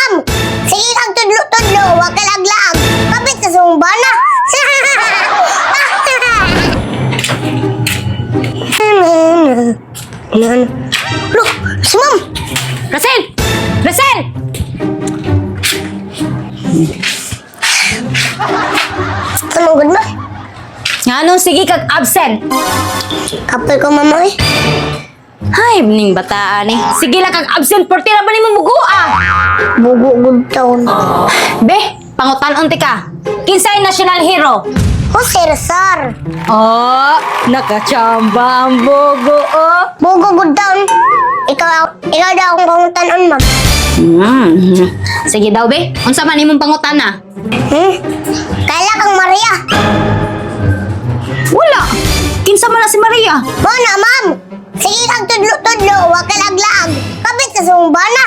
ma'am. Sige kag tudlo-tudlo, wa ka laglag. Kapit sa imong bana. Look, si ma'am. Russell! Russell! Anong good ma? Nganong sige kag absent? Kapoy ko, mama eh. Hay, ning bataan eh. Sige lang kag absent, porti ra ba nimo mugo ah? Bugo good taon. Be, pangutan-on ti ka. Kinsay national hero? Jose Rizal. Oh, nakachamba ang bugo oh. Bugo good taon. Ikaw daw akong pangutanon, ma'am. Sige daw be, unsa man imong pangutana? Hmm? Kaila kang Maria. Wala. Kinsa man na si Maria? Mo na, ma'am. Sige kag tudlo-tudlo, wa ka laglag. Kapit sa imong bana.